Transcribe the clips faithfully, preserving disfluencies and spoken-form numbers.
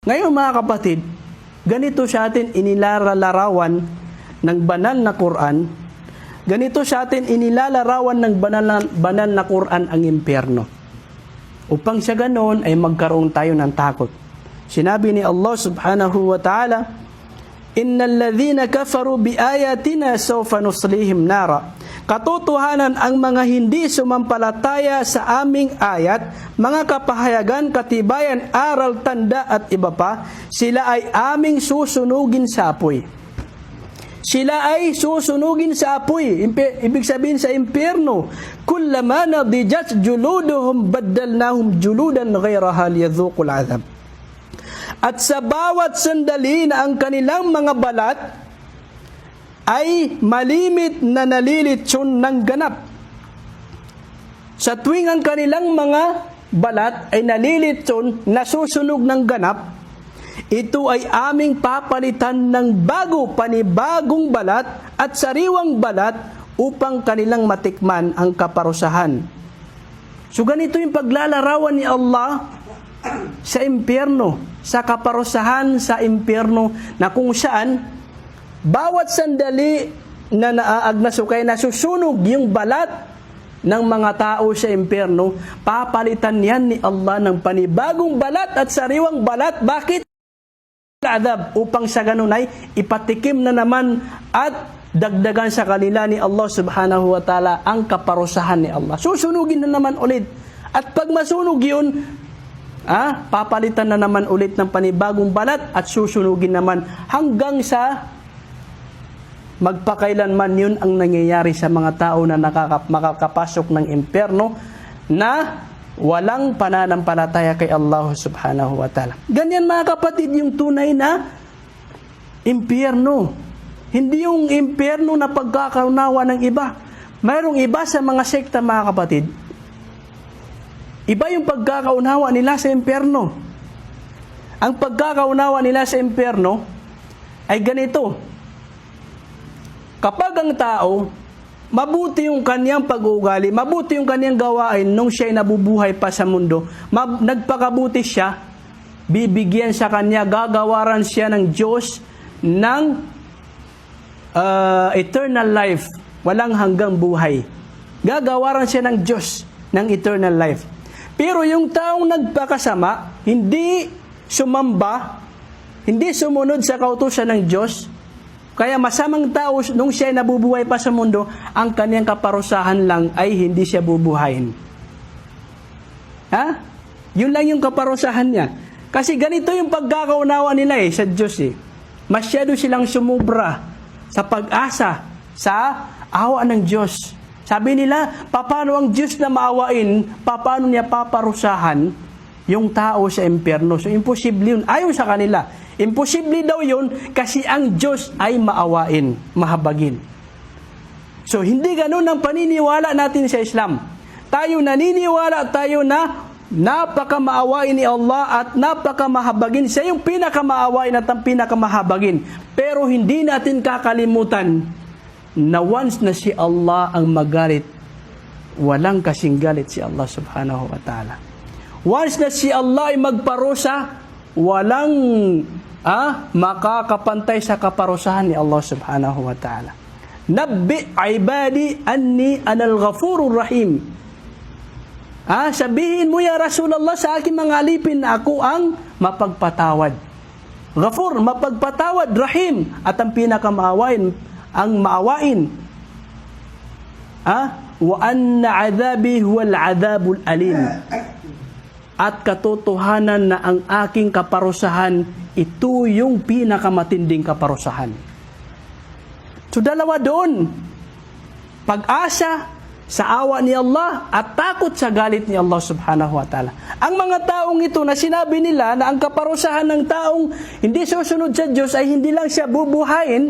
Ngayon, mga kapatid, ganito sa atin inilalarawan ng banal na Quran, ganito sa atin inilalarawan ng banal na, banal na Quran ang impyerno. Upang sa ganon ay magkaroon tayo ng takot. Sinabi ni Allah subhanahu wa ta'ala, "Innal ladhina kafaru bi ayatina sawfa nuslihim nara." Katotohanan, ang mga hindi sumampalataya sa aming ayat, mga kapahayagan, katibayan, aral, tanda at iba pa, sila ay aming susunugin sa apoy. Sila ay susunugin sa apoy, impi-, ibig sabihin sa impyerno. "Kullama nadijat juluduhum baddalnahum juludan ghayraha liyadhuqul adhab." At sa bawat sandali na ang kanilang mga balat ay malimit na nalilitson ng ganap. Sa tuwing ang kanilang mga balat ay nalilitson, nasusunog ng ganap, ito ay aming papalitan ng bago, panibagong balat at sariwang balat upang kanilang matikman ang kaparusahan. So, ganito yung paglalarawan ni Allah sa impyerno, sa kaparusahan sa impyerno, na kung saan bawat sandali na naaagnas o kaya nasusunog yung balat ng mga tao sa impyerno, papalitan yan ni Allah ng panibagong balat at sariwang balat. Bakit? Adhab, upang sa ganun ay ipatikim na naman at dagdagan sa kanila ni Allah subhanahu wa ta'ala ang kaparusahan ni Allah. Susunugin na naman ulit. At pag masunog yun, ah, papalitan na naman ulit ng panibagong balat at susunugin naman hanggang sa magpakailanman. Yun ang nangyayari sa mga tao na nakaka-, makakapasok ng impyerno na walang pananampalataya kay Allah subhanahu wa ta'ala. Ganyan, mga kapatid, yung tunay na impyerno. Hindi yung impyerno na pagkakaunawa ng iba. Mayroong iba sa mga sekta, mga kapatid, iba yung pagkakaunawa nila sa impyerno. Ang pagkakaunawa nila sa impyerno ay ganito. Kapag ang tao, mabuti yung kaniyang pag-uugali, mabuti yung kaniyang gawain nung siya'y nabubuhay pa sa mundo, mab-, nagpakabuti siya, bibigyan sa kanya, gagawaran siya ng Diyos ng, ah, eternal life, walang hanggang buhay. Gagawaran siya ng Diyos ng eternal life. Pero yung taong nagpakasama, hindi sumamba, hindi sumunod sa kautusan ng Diyos, kaya masamang tao, nung siya ay nabubuhay pa sa mundo, ang kaniyang kaparusahan lang ay hindi siya bubuhayin. Ha? Yun lang yung kaparusahan niya. Kasi ganito yung pagkakaunawa nila eh, sa Diyos eh. Masyado silang sumobra sa pag-asa sa awa ng Diyos. Sabi nila, "Paano ang Diyos na maawain, paano niya paparusahan yung tao sa impyerno?" So, imposible yun. Ayon sa kanila, imposible daw yun kasi ang Diyos ay maawain, mahabagin. So, hindi ganun ang paniniwala natin sa Islam. Tayo, naniniwala tayo na napakamaawain ni Allah at napakamahaba-, siya yung pinakamaawain at ang pinakamahabagin. Pero hindi natin kakalimutan na once na si Allah ang magalit, walang kasing galit si Allah subhanahu wa ta'ala. Once na si Allah ay magparusa, walang, ah, makakapantay sa kaparusahan ni Allah subhanahu wa ta'ala. "Nabbi ibadi anni anal ghafurur rahim." Ah, sabihin mo, ya Rasulullah, sa aking mga alipin na ako ang mapagpatawad. Ghafur, mapagpatawad, Rahim, at ang pinakamaawain, ang maawain. Ah, "Wa anna adhabi huwal adhabul alim." At katotohanan na ang aking kaparusahan, ito yung pinakamatinding kaparusahan. So, dalawa doon. Pag-asa sa awa ni Allah at takot sa galit ni Allah subhanahu wa ta'ala. Ang mga taong ito na sinabi nila na ang kaparusahan ng taong hindi susunod sa Diyos ay hindi lang siya bubuhayin,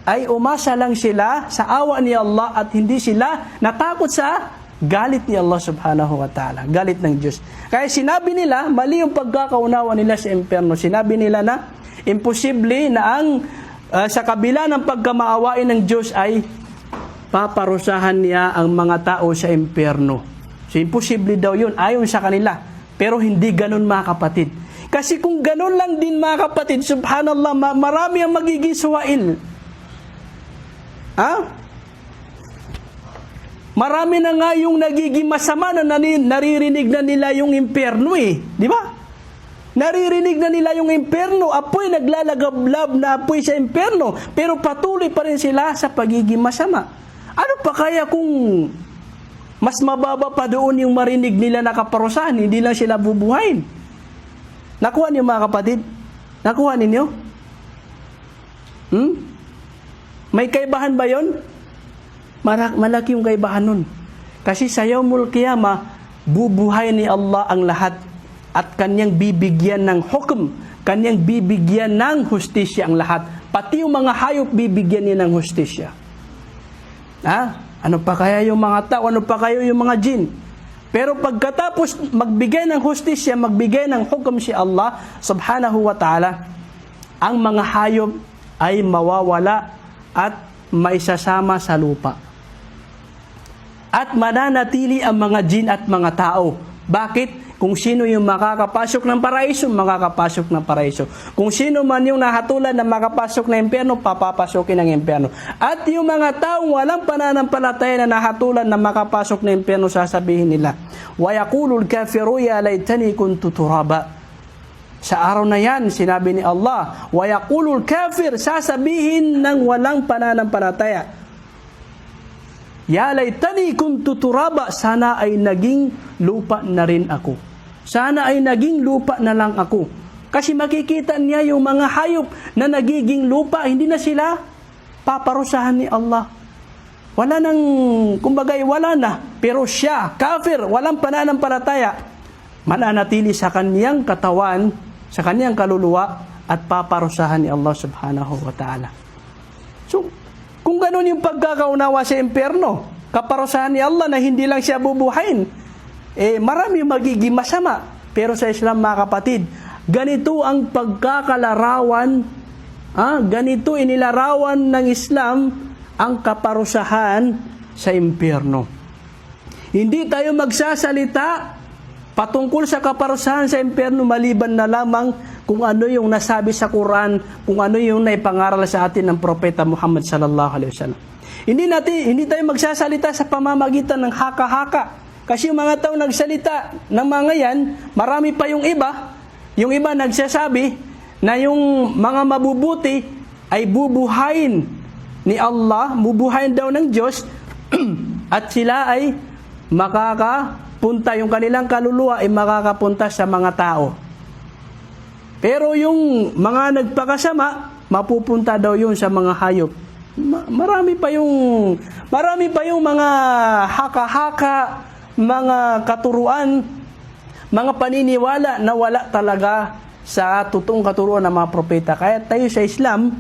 ay umasa lang sila sa awa ni Allah at hindi sila natakot sa galit ni Allah subhanahu wa ta'ala, galit ng Diyos. Kaya sinabi nila, mali yung pagkakaunawa nila sa impyerno. Sinabi nila na imposible na ang, ah, sa kabila ng pagkamaawain ng Diyos ay paparusahan niya ang mga tao sa impyerno. So, imposible daw yun, ayon sa kanila. Pero hindi ganun, mga kapatid. Kasi kung ganun lang din, mga kapatid, subhanallah, ma-, marami ang magiging suwail. Ha? Marami na nga yung nagiging masama na nani-, naririnig na nila yung impyerno eh. Di ba? Naririnig na nila yung impyerno, apoy, naglalagablab na apoy sa impyerno. Pero patuloy pa rin sila sa pagiging masama. Ano pa kaya kung mas mababa pa doon yung marinig nila na kaparusahan, hindi lang sila bubuhayin? Nakuha niyo, mga kapatid? Nakuha ninyo? Hmm? May kaibahan ba yun? Mara-, malaki yung kaibahan nun. Kasi sa Yawmul Qiyamah, bubuhayin ni Allah ang lahat. At kanyang bibigyan ng hukum, kanyang bibigyan ng hustisya ang lahat. Pati yung mga hayop, bibigyan niya ng hustisya. Ha? Ano pa kaya yung mga tao? Ano pa kaya yung mga jin? Pero pagkatapos magbigay ng hustisya, magbigay ng hukom si Allah subhanahu wa ta'ala, ang mga hayop ay mawawala at maisasama sa lupa. At mananatili ang mga jin at mga tao. Bakit? Kung sino yung makakapasok ng paraiso, makakapasok ng paraiso. Kung sino man yung nahatulan na makapasok ng impyerno, papapasukin ng impyerno. At yung mga taong walang pananampalataya na nahatulan na makapasok ng impyerno, sasabihin nila, "Wa yaqulul kafiru ya laytani kuntu turaba." Sa araw na yan, sinabi ni Allah, "Wa yaqulul kafir," sasabihin ng walang pananampalataya, "Ya laytani kuntu turaba, sana ay naging lupa na rin ako. Sana ay naging lupa na lang ako." Kasi makikita niya yung mga hayop na nagiging lupa, hindi na sila paparusahan ni Allah. Wala nang, kumbaga, wala na. Pero siya, kafir, walang pananampalataya, mananatili sa kaniyang katawan, sa kaniyang kaluluwa, at paparusahan ni Allah subhanahu wa ta'ala. So, kung ganun yung pagkakaunawa sa impyerno, kaparusahan ni Allah na hindi lang siya bubuhayin, eh, marami magiging masama. Pero sa Islam, mga kapatid, ganito ang pagkakalarawan, ah, ganito inilarawan ng Islam ang kaparusahan sa impyerno. Hindi tayo magsasalita patungkol sa kaparusahan sa impyerno maliban na lamang kung ano yung nasabi sa Quran, kung ano yung naipangaral sa atin ng Propeta Muhammad sallallahu alaihi wasallam. Hindi natin, hindi tayo magsasalita sa pamamagitan ng haka-haka. Kasi yung mga tao nagsalita ng mga yan, marami pa yung iba. Yung iba nagsasabi na yung mga mabubuti ay bubuhayin ni Allah, bubuhayin daw ng Diyos, at sila ay makakapunta, yung kanilang kaluluwa ay makakapunta sa mga tao. Pero yung mga nagpakasama, mapupunta daw yun sa mga hayop. Ma-, marami pa yung, marami pa yung mga haka-haka, mga katuruan, mga paniniwala na wala talaga sa totoong katuruan ng mga propeta. Kaya tayo sa Islam,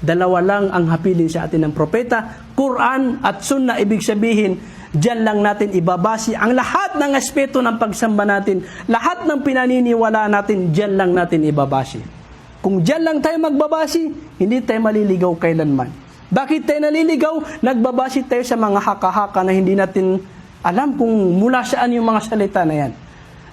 dalawa lang ang habilin sa atin ng propeta, Quran at Sunnah. Ibig sabihin, diyan lang natin ibabase ang lahat ng aspeto ng pagsamba natin, lahat ng pinaniniwalaan natin, diyan lang natin ibabase. Kung diyan lang tayo magbabase, hindi tayo maliligaw kailanman. Bakit tayo naliligaw? Nagbabase tayo sa mga haka-haka na hindi natin alam kung mula saan yung mga salita na yan.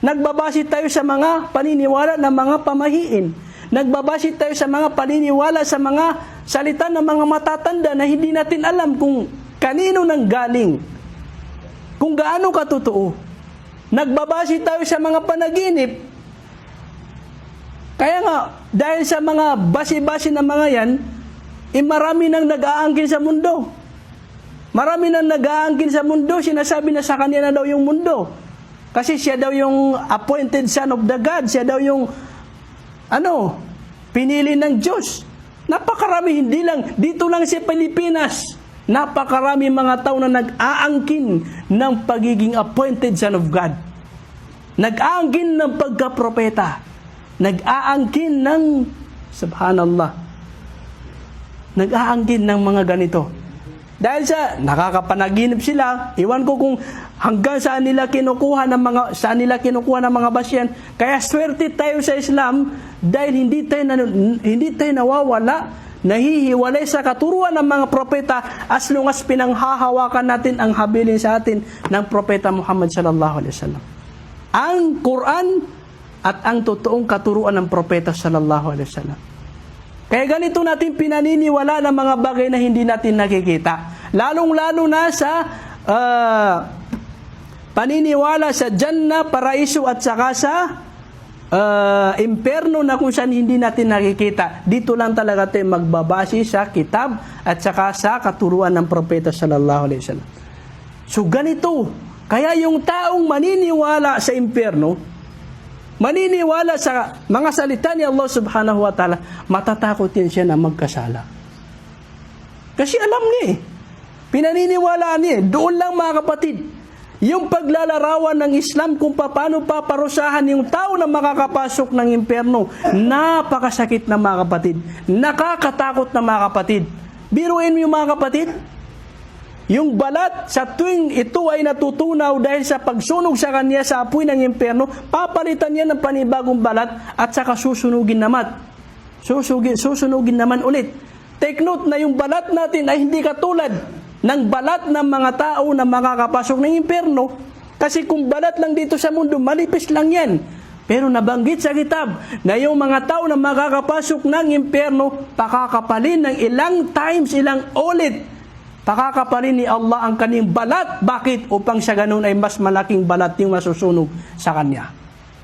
Nagbabase tayo sa mga paniniwala ng mga pamahiin. Nagbabase tayo sa mga paniniwala, sa mga salita ng mga matatanda na hindi natin alam kung kanino nanggaling, kung gaano katotoo. Nagbabase tayo sa mga panaginip. Kaya nga, dahil sa mga base-base na mga yan, eh, marami nang nag-aangkin sa mundo. Marami nang nag-aangkin sa mundo, sinasabi na sa kanya na daw yung mundo. Kasi siya daw yung appointed son of the God, siya daw yung, ano, pinili ng Diyos. Napakarami, hindi lang, dito lang sa Pilipinas, napakarami mga tao na nag-aangkin ng pagiging appointed son of God. Nag-aangkin ng pagkapropeta. Nag-aangkin ng, subhanallah. Nag-aangkin ng mga ganito. Dahil sa nakakapanaginip sila, iwan ko kung hanggang saan nila kinukuha ng mga, saan nila kinukuha ng mga base yan. Kaya swerte tayo sa Islam dahil hindi tayo na-, hindi tayo nawawala, nahihiwalay sa katuruan ng mga propeta as long as pinanghahawakan natin ang habilin sa atin ng Propeta Muhammad sallallahu alaihi wasallam. Ang Quran at ang totoong katuruan ng Propeta sallallahu alaihi wasallam. Kaya ganito natin pinaniniwalaan ang mga bagay na hindi natin nakikita. Lalong-lalo na sa, ah, paniniwala sa Jannah, paraiso, at saka sa, ah, impyerno na kung saan hindi natin nakikita. Dito lang talaga tayo magbabase sa kitab at saka sa katuruan ng Propeta sallallahu alaihi wasallam. So, ganito. Kaya yung taong maniniwala sa impyerno, maniniwala sa mga salita ni Allah subhanahu wa ta'ala, matatakot yan siya na magkasala. Kasi alam niya eh. Pinaniniwalaan niya eh. Doon lang, mga kapatid. Yung paglalarawan ng Islam kung paano paparusahan yung tao na makakapasok ng impyerno, napakasakit na, mga kapatid. Nakakatakot na, mga kapatid. Biruin mo yung, mga kapatid. Yung balat, sa tuwing ito ay natutunaw dahil sa pagsunog sa kanya sa apoy ng impyerno, papalitan niya ng panibagong balat at saka susunugin naman. Susugi-, susunugin naman ulit. Take note na yung balat natin ay hindi katulad ng balat ng mga tao na makakapasok ng impyerno. Kasi kung balat lang dito sa mundo, manipis lang yan. Pero nabanggit sa kitab na yung mga tao na makakapasok ng impyerno, pakakapalin ng ilang times, ilang ulit. Pakakapalin ni Allah ang kanyang balat. Bakit? Upang sa ganun ay mas malaking balat yung masusunog sa kanya.